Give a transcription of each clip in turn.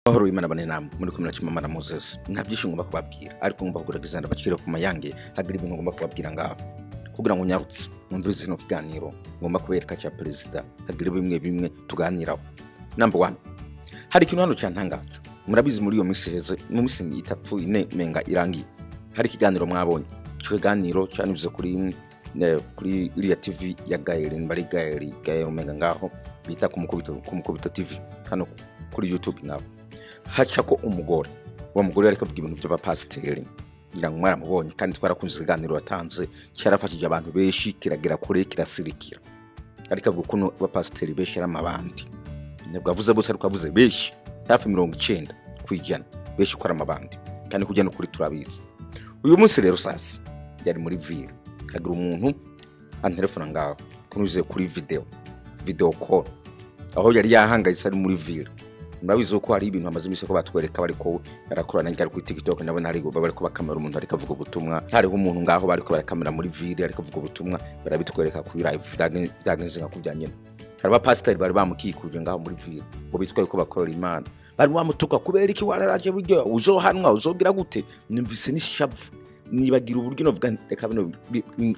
Amahoro y'Imana bane namwe. Muri kumwe na Chimamanda Moses. Nta byinshi ngomba kubabwira, ariko ngomba kugerageza ndabacire ku mayange. Hagira ibintu ngomba kubabwira ngaho kugira ngo nyarutse mwumvirize kino kiganiro ngomba kubereka cya perezida, hagira bimwe bimwe tuganiraho. Number one, hari ikintu hano cyantangaje. Murabizi, muri iyo minsi iheze, mu minsi 3, 4 menga irangiye, hari ikiganiro mwabonye. Ico kiganiro cyanyuze kuri iriya TV ya Gael, mbari Gael, Gael umenga ngaho bita ku Mukubito TV hano kuri YouTube. Naho haca ko umugore, uwo mugore yariko avuga ibintu by'abapasiteri. Ngira ngo mwaramubonye, kandi twarakunze ikiganiro yatanze, cyarafashije abantu benshi, kiragera kure, kirasirikira. Ariko avuga ukuntu abapasiteri benshi ari amabandi. Ntabwo avuze bose, ariko avuze benshi, hafi 90%, benshi ko ari amabandi, kandi kujya no kuri turabizi. Uyu munsi rero sasa yari muri ville, hagira umuntu antelefona ngaho kunyuze kuri video call, aho yari yahangayitse ari muri ville. Murabizi ko hari ibintu bamaze iminsi ko batwereka bariko barakorana ngari kuri TikTok. Ndabona hari bariko bakamera umuntu ariko avuga ubutumwa. Hariho umuntu ngaho bariko barakamera muri ville ariko avuga ubutumwa, barabitwereka kuri live. Vyagenze nka kurya nyene. Hari abapasiteri bari bamukikuje ngaho muri ville ngo bitwaye ko bakorera Imana, bari bamutuka: "Kubera iki wararaje? Buryo uzohanwa, uzogira gute?" Numvise n'ishavu, nibagira uburyo novuga nti, reka bino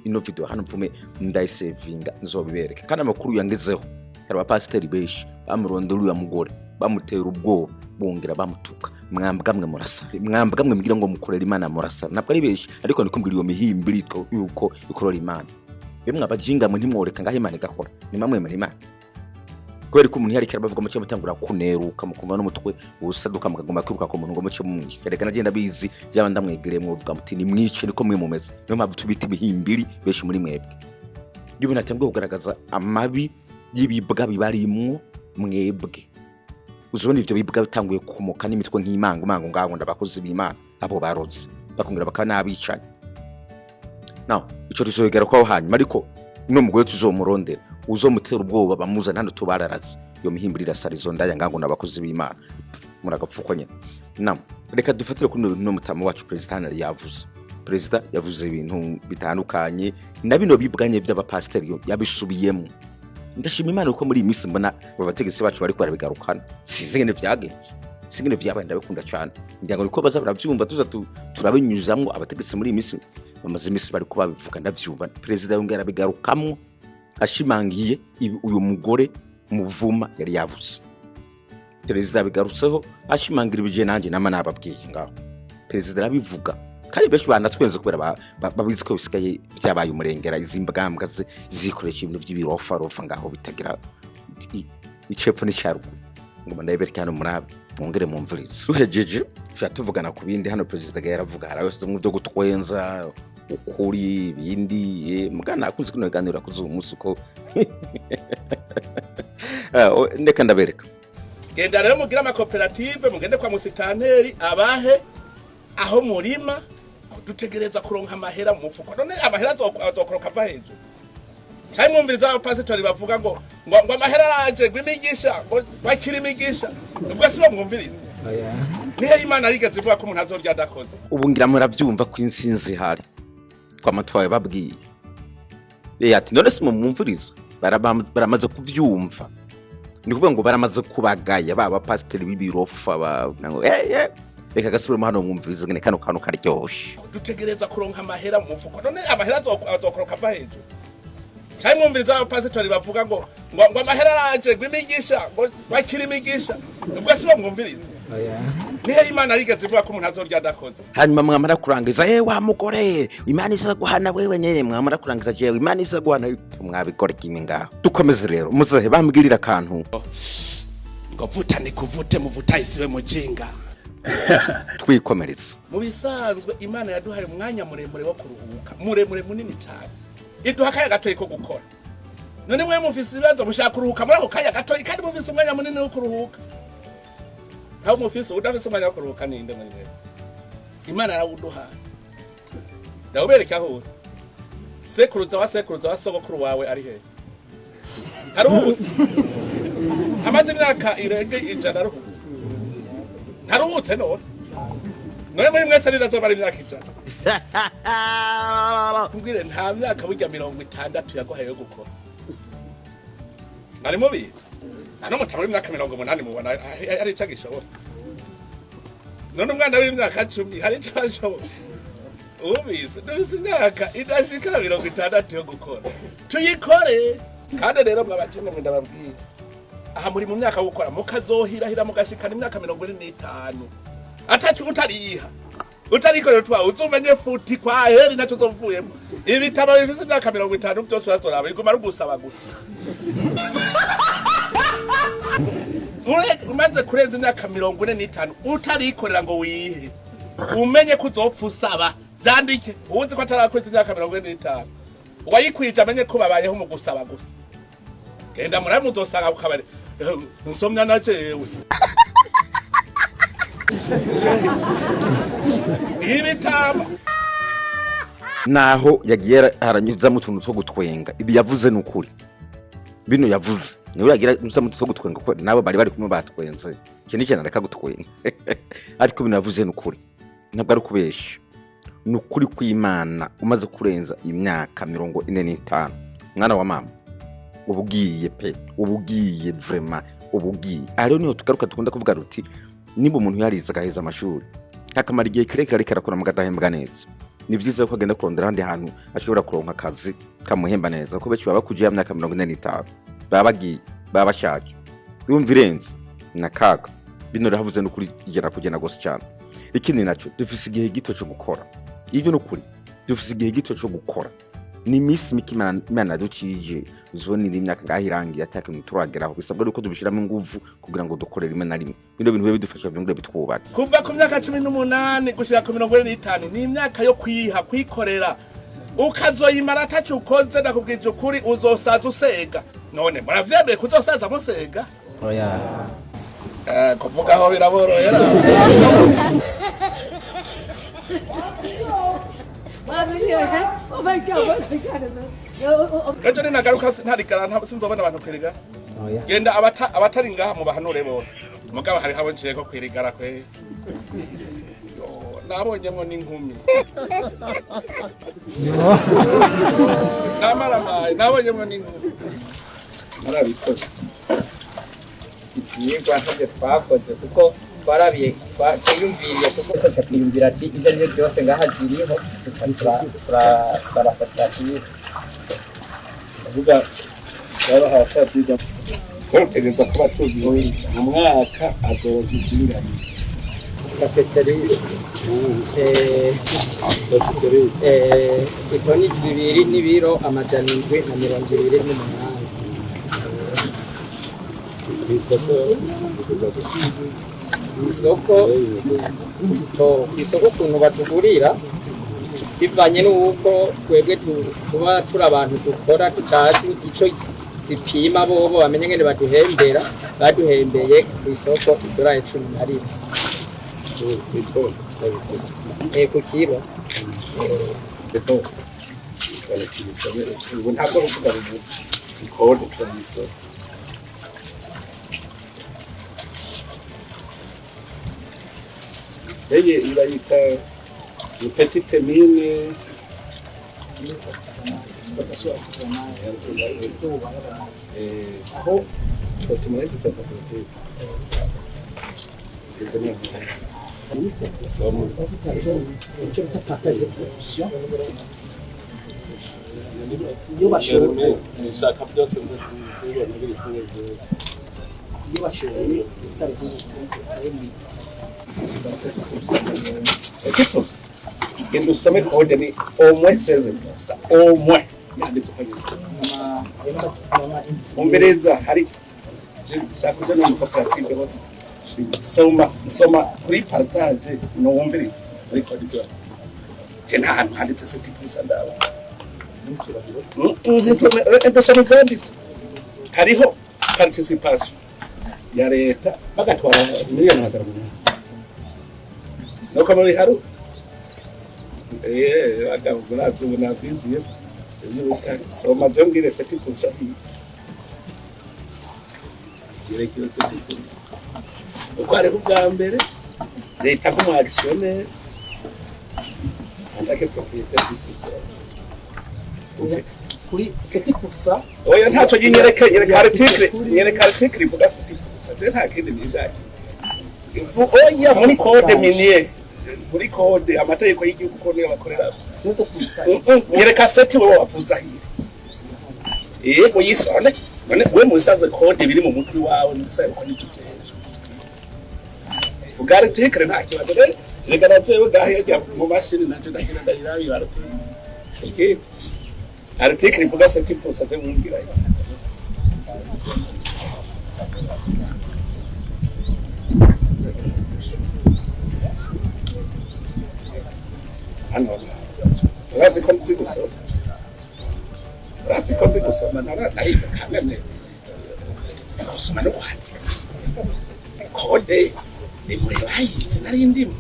ino video hano mvume ndayisevinga, nzobibereke. Kandi amakuru yangezeho, hari abapasiteri benshi bamurondera uriya mugore, bamutera ubwoba, bongera bamutuka: "Mwambwa mwe murasa, mwambwa mwe mbwira ngo mukorera Imana murasa." Ntabwo ari benshi, ariko ndikumbwira iyo mihimbiri yitwa yuko ikorera Imana. Bemwe abajinga mwe, ntimworeka ngaho Imana igakora, nimamwemera Imana. Kubera ko umuntu yariko arabavuga, muce mutangura kuneruka, mukumva n'umutwe usaduka, mukagomba kwiruka ku muntu ngo muce mumwice. Reka nagenda bizi, yaba ndamwegereye mwovuga muti "Nimwice". Niko mwe mumeze. Niyo mpamvu tubita imihimbiri benshi muri mwebwe. Iyo ibintu atangiye kugaragaza amabi y'ibibwa bibarimwo mwebwe, uzabona ivyo bibwa bitanguye kumoka n'imitwe nk'imanga umango ngaho ndabakozi b'Imana, abo barozi bakongera bakaba n'abicanyi. Now ico tuzobigarukaho hanyuma, ariko uno mugore tuzomurondera, uzomutera ubwoba bamuzana hano tubararaze. Iyo mihimbiri irasara, izo ndaya ngango n'abakozi b'Imana, muragapfukwa nyene. Now reka dufatire kuri bino bintu mutamu wacu perezida hano yari yavuze. Perezida yavuze ibintu bitandukanye na bino bibwanye vy'abapasiteri, yabisubiyemo. Ndashima Imana kuko muri iyi minsi mbona aba bategetsi bacu bariko barabigarukana. Sinzi ingene vyagenze, sinzi ingene vyabaye. Ndabikunda cane, ngira ngo niko baza baravyumva, tuza turabinyuzamwo. Abategetsi muri iyi minsi bamaze iminsi bariko babivuga, ndavyumva. Perezida yongera abigarukamwo, ashimangiye ibi uyu mugore muvuma yari yavuze. Perezida abigarutseho, ashimangira ibije nanjye nama nababwiye ngaho. Perezida arabivuga, kandi benshi banatwenze kubera babizi ko bisigaye vyabaye umurengera. Izi mbwambwa zikoresha ibintu vy'ibirofarofa ngaho bitagira icepfo n'icaruguru. Ngoma ndabibereke hano, murabe, mwongere mwumvirize. Duhejeje tuca tuvugana ku bindi. Hano perezida yaravuga, hari bimwe byo gutwenza ukuri, ibindi mugana akunze kino kiganiro akoze uyu munsi uko. Ndeka ndabereka. Genda rero mugire amakoperative, mugende kwa musitanteri abahe aho murima. Dutegereza kuronka amahera mu mufuko. None amahera azokoroka ava hejuru? Canke mwumviriza abapasitori bavuga ngo amahera araje, ngo imigisha, ngo bakira imigisha? Ubwo si bo mwumviriza? Nihe Imana yigeze ivuga ko umuntu azorya adakoze? Ubu ngira muravyumva ko insinzi ihari, twama twabibabwiye. Ati none si mumwumviriza? Baramaze kuvyumva, ni ukuvuga ngo baramaze kubagaya ba bapasiteri b'ibirofa bavuga ngo reka gasubiremo hano mwumvirize ngene kano kantu karyoshe. Dutegereza kuronka amahera mu mufuko. None amahera azokoroka ava hejuru? Canke mwumviriza abapasitori bavuga ngo amahera araje, ngo imigisha, ngo bakira imigisha? Ubwo si bo mwumviriza? Nihe Imana yigeze ivuga ko umuntu azorya adakoze? Hanyuma mwamara kurangiza, wa mugore, Imana iza guhana wewe nyene. Mwamara kurangiza, jewe Imana iza guhana. Mwabikora kimwe ngaho. Dukomeze rero, muzehe bambwirira akantu. Ngo vuta ni kuvute, muvuta isiwe mujinga. Twikomereza. Mu bisanzwe Imana yaduhaye umwanya muremure wo kuruhuka, muremure munini cyane, iduha akanya gatoyi ko gukora. None mwe mufise ibibazo, mushaka kuruhuka muri ako kanya gatoyi, kandi mufise umwanya munini wo kuruhuka. Aho mufise udafise umwanya wo kuruhuka ninde muri mwe? Imana yarawuduhaye. Ndawubereka aho uri. Sekuruza wa sekuruza wa sogokuru wawe ari hehe? Ntaruhutse? Amaze imyaka irenga 100 aruhutse, ntaruhutse? None muri mwese nirazoba imyaka 100? Mbwire, nta myaka burya 60 yaguhaye yo gukora? Mwari mubizi? Nta n'umutama w'imyaka 80 mubona ari ico agishobora. None umwana w'imyaka 10 hari icyo ashoboye? Ubizi, dufise imyaka idashika 60 yo gukora, tuyikore. Kandi rero mwabakene mwe, ndababwira, aha muri mu myaka yo gukora, mukazohirahira mugashikana imyaka 45 atacu utariha, utarikorera utwawe, uzumenye futi kwa heri nacyo uzovuyemo. Ibitabo bifise imyaka 50 byose urazoraba, biguma ari ugusaba gusa. Umaze kurenza imyaka 45 utarikorera ngo wihe, umenye ko uzopfa usaba. Vyandike, uwuzi ko atarakweza imyaka 45, uwayikwije amenye ko babayeho mu gusaba gusa. Genda murabe, muzosanga ku kabari. Nsomya na jewe ibitama. Naho yagiye aranyuzamo utuntu two gutwenga, ibi yavuze ni ukuri. Bino yavuze niwe yagira anyuzamo utuntu two gutwenga, kuko nabo bari bari kumwe batwenze. Iki ni ikintu areka gutwenga, ariko bino yavuze ni ukuri, ntabwo ari ukubesha, ni ukuri kw'Imana. Umaze kurenza imyaka 45, mwana wa mama, uba ugiye pe, uba ugiye vraiment, uba ugiye. Aha rero niho tugaruka, dukunda kuvuga ruti niba umuntu yarize agaheza amashuri, akamara igihe kirekire ariko arakora mugadahembwa neza, ni byiza ko agenda kurondera ahandi hantu ashobora kuronka akazi kamuhemba neza, kuko benshi baba bakuje ya myaka 45, baba bagiye, baba bashaje. Yumva irenze na kaga. Bino rero n'ukuri igera kugenda gose cyane. Ikindi naco, dufise igihe gito cyo gukora. Ivyo n'ukuri, dufise igihe gito cyo gukora, ni iminsi mike Imana yaducije. Uzibona indi myaka ngaho irangiye ata kintu turageraho. Bisabwa yuko tubishyiramo inguvu kugira ngo dukore rimwe na rimwe bino bintu bibe bidufasha, byongere bitwubaka. Kuva ku myaka 18 gushika ku 45 ni imyaka yo kwiha, kwikorera. Ukazoyimara ataco ukoze, ndakubwije ukuri, uzosaza usega. None muravyemeye kuzosaza musega? Oya. Kuvugaho biraborohera. Oh my God, oh my God. Oh, oh, Ejo ninagaruka ntarigara, sinzobona abantu kwirigara. Oya. Genda abatari ngaha mubahanure bose. Mugabo hariho abo nciye ko kwirigara kwe. Yo, nabonyemwo n'inkumi. Namaramaye, nabonyemwo n'inkumi. Murabikoze. Ivyigwa ntavyo twakoze kuko twarabiye, twiyumviriye, kuko twese twiyumvira ati ibyo ari byo byose ngaha ziriho, duca turasaba koperative. Kuvuga babahaye atabyiga, twategereza kuba tuzi mu mwaka azoronka ivyingana. Gaseteri itoni 2 n'ibiro 728. Kw'isoko? Isoko to isoko ukuntu batugurira bivanye n'uko twebwe tuba turi abantu dukora tutazi ico zipima, bobo bamenye ngene baduhembera. Baduhembeye ku isoko idolari 11 ku kiro. Ubu ntabwo ruvuga ruvuga ikode, turayisoma. Eye ibayita ni petite mine. Aho tumara igisa koperative. Soma. Icyo bita partage de production, iyo bashoboye. Nshaka byose nze kubibona biri kumwe byose. Iyo bashoboye. C'est tout. Genda usome code, ni au moins 16%, au moins yanditse uko nyine. Umvereza, hari shaka kuja no mu koperative hose, soma, soma kuri partage, no wumvirize muri condition. Je nta hantu handitse 7% ndaba. Ndosoma ivyanditse, hariho participation ya leta, bagatwara miliyoni 800. Nuko muri haru bagabo murazi ubu navyinjiye ivy'ubutare. Soma je mbwire 7%, yerekeye 7% uko hariho ubwa mbere leta nk'umu actionnaire en tant que propriétaire du sous-sol. Kuri 7%. Oya, ntacyo nyereke, nyereka article, nyereka article ivuga 7%. Je nta kindi nishakiye. Oya, muri code minier, muri code, amategeko y'igihugu ko niyo bakorera. 7%. Nyereka sept wewe wavuze ahiri. Yego, yisone none we mu bisanzwe code biri mu mutwe wawe, ni gusa ko nibyo ujejwe. Vuga article, nta kibazo. Rero reka natewe gahe yajya mu mashini nanje ndagira ndayirabi article. Iki article ivuga 7% wumvira iki? Hano urazi ko nzi gusoma, urazi ko nzi gusoma, narize kameme gusoma no kwandika. Code ni muri bayize, nari ndimo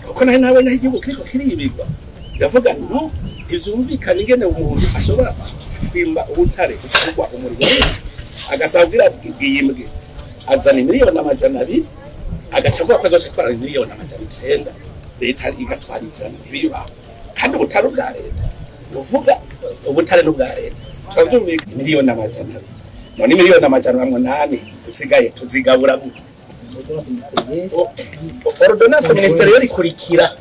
kuko nari nabonye aho igihugu kiriko kiribigwa. Ndavuga no ntivyumvikana ingene umuntu ashobora kwimba ubutare kugwa umuriro, agasabwira bwiyimbwe, azana 200 miliyoni, agaca avuga ko azoca atwara 900 miliyoni, leta igatwara 100. Ntibibaho. Kandi ubutare bwa leta, nuvuga ubutare n'ubwa leta, turabyumvikana. 200 miliyoni, none 800 miliyoni zisigaye tuzigabura gute? Ordonnance ministérielle. Ordonnance ministérielle ikurikira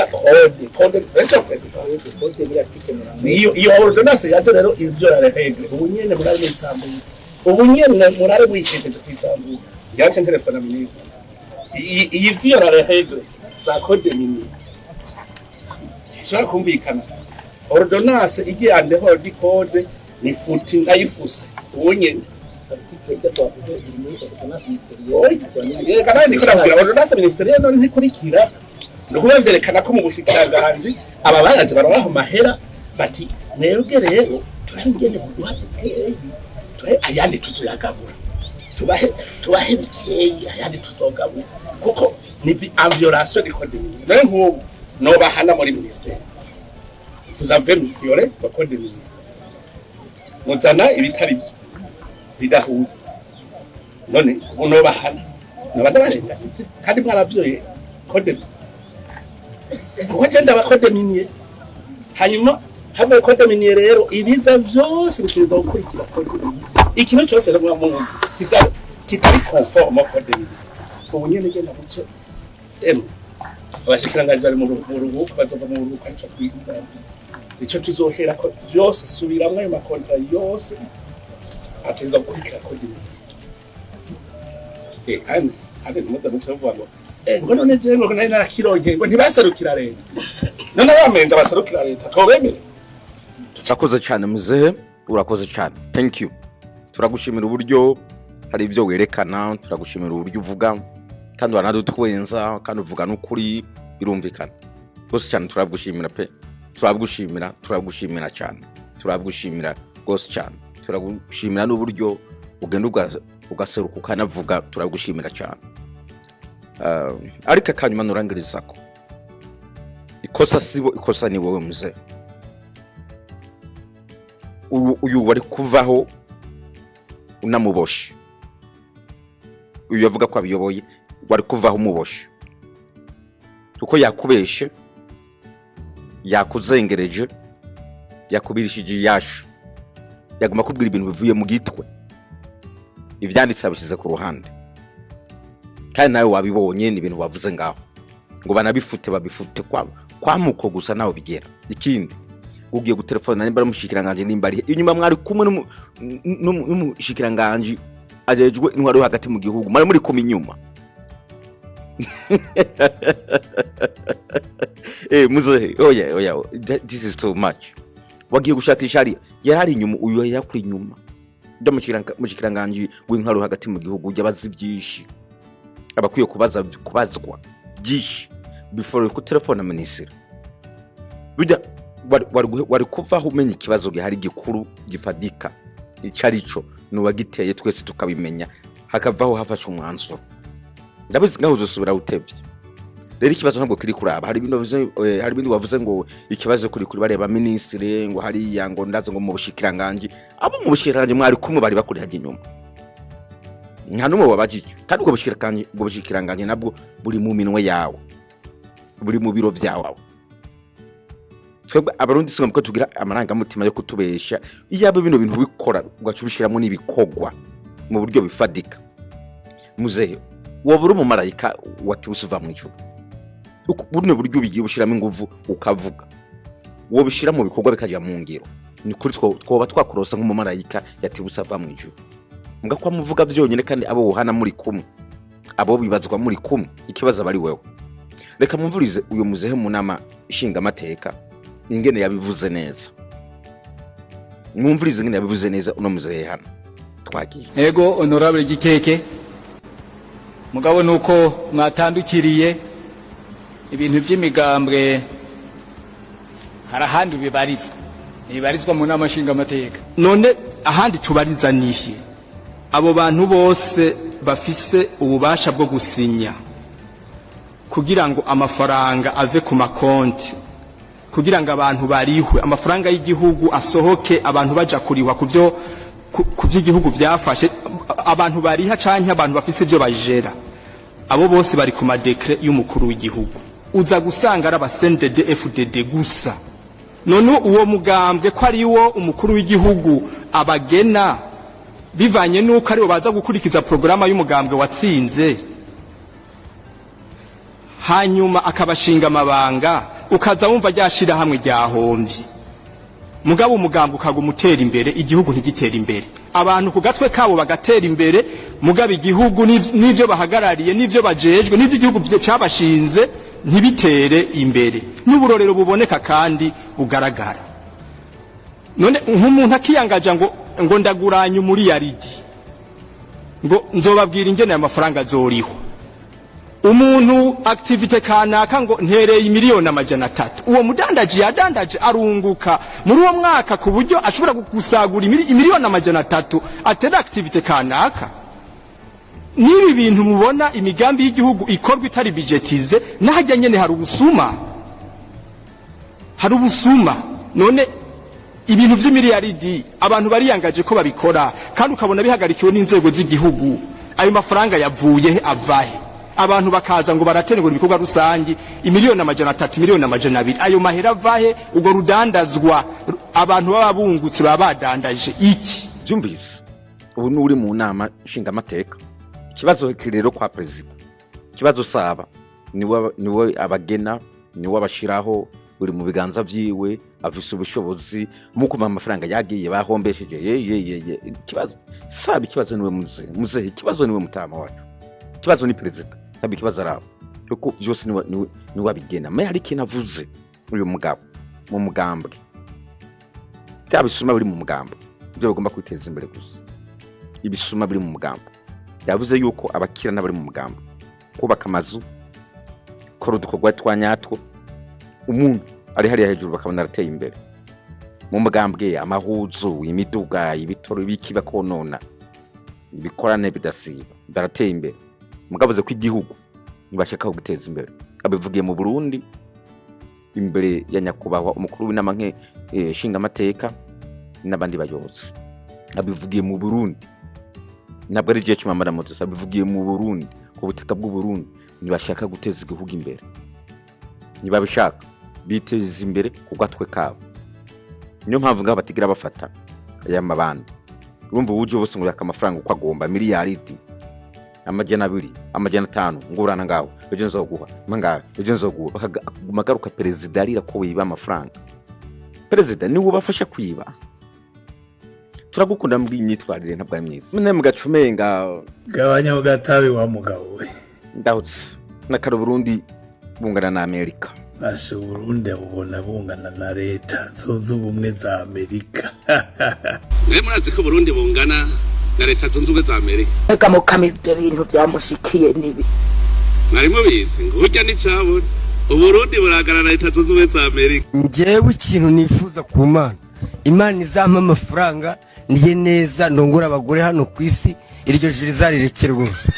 code, monsieur le président. Code muri article 80. Iyo ordonnance yaje rero ivyo règle, ubu nyene murari mwisambuye, ubu nyene murari mwishejeje kwisambuye. Yaje telefone ministre, iyi vyo règle za code minier ishobora kumvikana. Ordonnance igiye en dehors du code ni futi, ndayifuse ubu nyene. Article ijya twavuze iri muri ordonnance ministérielle. Reka nawe ndiko ndakubwira ordonnance ministérielle none ntikurikira. Ni ukuvuga vyerekana ko mu bushikiranganji aba baraje barabaha amahera, bati mwebwe rero turangene muduha dukeyi, tuhe ayandi tuzoyagabura, tubahe bikeyi, ayandi tuzogabura, kuko ni en violation du code minier. None nk'ubu nobahana muri ministère: vous avez violé le code minier, muzana ibitari byo bidahuye. None ubu nobahana, noba ndabarenganije kandi mwaravyoye code, kuko je ndaba code minier. Hanyuma havuye code minier rero, ibiza vyose bitegerezwa gukurikira code minier. Ikintu cyose rero muba muzi kitari conforme au code minier, ubu nyene genda muce emwe abashikiranganji bari mu ruhuko, bazova mu ruhuko, arico twiga, nico tuzohera ko vyose. Subiramwo ayo makontra yose ategerezwa gukurikira code minier. Kandi ntimuze muce muvuga ngo ngo none je ngo nari narakironkeye, ngo ntibaserukira leta. None bamenje abaserukira leta tobemere? Urakoze cyane muzehe, urakoze cyane, thank you. Turagushimira uburyo hari ibyo werekana, turagushimira uburyo uvuga kandi uranadutwenza kandi uvuga n'ukuri, birumvikana rwose cyane. Turagushimira pe, turagushimira, turagushimira cyane, turagushimira rwose cyane. Turagushimira n'uburyo ugenda ugaseruka ukanavuga, turagushimira cyane. Ariko akanyuma nurangiriza ko ikosa sibo, ikosa ni wowe muzehe. Uyu wari kuvaho unamuboshe. Uyu yavuga ko abiyoboye, wari kuvaho umuboshe, kuko yakubeshe, yakuzengereje, yakubirishije iyashu, yagomba kubwira ibintu bivuye mu gitwe, ivyanditse yabishyize ku ruhande. Kandi nawe wabibonye, ni ibintu wavuze ngaho ngo banabifute, babifute kwa kwamuko gusa nawe bigera. Ikindi, ugiye gutelefona nimba ari umushikiranganji, nimba ari inyuma, mwari kumwe n'umushikiranganji ajejwe intwaro yo hagati mu gihugu, mwari muri kumwe inyuma. Muzehe, oya oya, this is too much. Wagiye gushakisha hariya, yari ari inyuma, uyu yakuri inyuma mushikiranganji w'intwaro yo hagati mu gihugu, ujya abazi byinshi, abakwiye kubaza, kubazwa byinshi before ku telefone minisitiri. Burya wari kuvaho umenya ikibazo gihari gikuru gifadika icyo ari cyo, nuwagiteye, twese tukabimenya, hakavaho hafashwe umwanzuro. Ndabizi ngaho uzosubira utevye. Rero ikibazo ntabwo kiri kuraba. Hari ibintu wavuze, hari ibindi wavuze ngo ikibazo kuri bareba minisitiri, ngo hariya, ngo ndaze ngo mu bushikiranganji, abo mu bushikiranganji mwari kumwe bari bakuri hajya inyuma, nta n'umwe wabajije. Kandi ubwo bushikiranganji nabwo buri mu minwe yawe, buri mu biro vyawe. Twebwe Abarundi si ngombwa ko tugira amarangamutima yo kutubesha. Iyaba bino bintu bikora ugaca ubishiramo n'ibikorwa mu buryo bifadika, muzehe. Woba uri umumarayika waturutse uva mu ijuru. Buno buryo ubigiye ushyiramo inguvu, ukavuga, wobishyira mu bikorwa bikajya mu ngiro, ni kuri twoba twakurosa nk'umumarayika yatirutse ava mu ijuru. Mbwa ko muvuga byonyine, kandi abo wuhana muri kumwe, abo bibazwa muri kumwe, ikibazo aba ari wewe. Reka mumvurize uyu muzehe mu nama nshingamateka ingene yabivuze neza. Mwumvurize ingene yabivuze neza uno muzehe hano. Twagiye. Ego, honorable Gikeke, mugabo nuko mwatandukiriye ibintu by'imigambwe, hari ahandi bibarizwa, ntibibarizwa mu nama nshingamateka. None ahandi tubariza nihe? Abo bantu bose bafise ububasha bwo gusinya kugira ngo amafaranga ave ku makonti, kugira ngo abantu barihwe, amafaranga y'igihugu asohoke, abantu baja kurihwa ku byo ku vy'igihugu vyafashe, abantu bariha canke abantu bafise ivyo bajera, abo bose bari ku ma décrets y'umukuru w'igihugu. Uza gusanga ari aba CNDD FDD gusa. None uwo mugambwe ko ari wo umukuru w'igihugu abagena bivanye n'uko aribo baza gukurikiza porogaramu y'umugambwe watsinze, hanyuma akabashinga amabanga, ukaza wumva ryashira hamwe ryahombye, mugabo umugambwe ukaguma utera imbere, igihugu ntigitera imbere, abantu ku gatwe kabo bagatera imbere, mugabo igihugu n'ivyo bahagarariye, n'ivyo bajejwe, n'ivyo igihugu cabashinze ntibitere imbere, n'uburorero buboneka kandi bugaragara. None nk'umuntu akiyangaja ngo ndaguranye umuriyaridi, ngo nzobabwira ingene aya mafaranga azoriho, umuntu activité kanaka ngo ntereye 300 miliyoni, uwo mudandaji yadandaje arunguka muri uwo mwaka ku buryo ashobora gusagura 300 miliyoni atera activité kanaka? N'ibi bintu mubona, imigambi y'igihugu ikorwa itari budgétisée, n'ahajya nyene hari ubusuma, hari ubusuma. None ibintu vy'imiliyaridi abantu bariyangaje ko babikora, kandi ukabona bihagarikiwe n'inzego z'igihugu, ayo mafaranga yavuye he? Avahe? Abantu bakaza ngo baraterwa ibikorwa rusangi, 300 miliyoni, 200 miliyoni, ayo mahera avahe? Ubwo rudandazwa abantu baba bungutse, baba badandaje iki? Byumvise, ubu ni uri mu nama nshingamateka. Ikibazo kiri rero kwa perezida. Ikibazo saba niwe abagena, niwe abashiraho, buri mu biganza vyiwe, afise ubushobozi mu kuva amafaranga yagiye bahombesheje ye ye ye ye. Ikibazo saba, ikibazo niwe muzehe, muzehe, ikibazo niwe mutama wacu, ikibazo ni perezida, ntabwo ikibazo arabo, kuko vyose niwe abigena. Me hari ikintu avuze uyu mugabo mu mugambwe, bya bisuma biri mu mugambwe ibyo bagomba kwiteza imbere gusa. Ibisuma biri mu mugambo, yavuze yuko abakira n'abari mu mugambo kubaka amazu, gukora udukorwa twa nyatwo, umuntu ari hariya hejuru bakabona arateye imbere mu mugambwe, amahuzu, imiduga, ibitoro, ibiki, bakonona ibikorane bidasiba, barateye imbere. Mugavuze ko igihugu ntibashaka kugiteza imbere. Abivugiye mu Burundi imbere ya nyakubahwa umukuru w'inama nke nshingamateka n'abandi bayobozi. Abivugiye mu Burundi, ntabwo ari igihe cy'umamara Moses. Abivugiye mu Burundi, ku butaka bw'u Burundi. Ntibashaka guteza igihugu imbere, ntibabishaka, biteza imbere ku gatwe kabo. Niyo mpamvu ngaho batigira bafata aya mabandi. Urumva uburyo bose ngo yaka amafaranga uko agomba, 200 miliyari, 200, 500, ngurana ngaho, ejo nzoguha mangahe, ejo nzoguha. Bakaguma agaruka perezida arira ko wiba amafaranga. Perezida niwe ubafasha kwiba. Turagukunda muri imyitwarire ntabwo ari myiza mwe mugacumenga. Gabanya gatabi wa mugabo we. Ndahutse n'akari Burundi bungana na Amerika. Basha, Uburundi bubona bungana na Leta Zunze Ubumwe za Amerika. Mwe murazi ko Burundi bungana na Leta Zunze Ubumwe za Amerika? Mbega mukama, ibyo bintu byamushikiye nibi? Mwari mubizi ngo urya n'icabona Uburundi burangana na Leta Zunze Ubumwe za Amerika? Njyewe ikintu nifuza ku Mana, Imana izampa amafaranga, niye neza, ndongora abagore hano ku isi, iryo joro izarirekere rwose.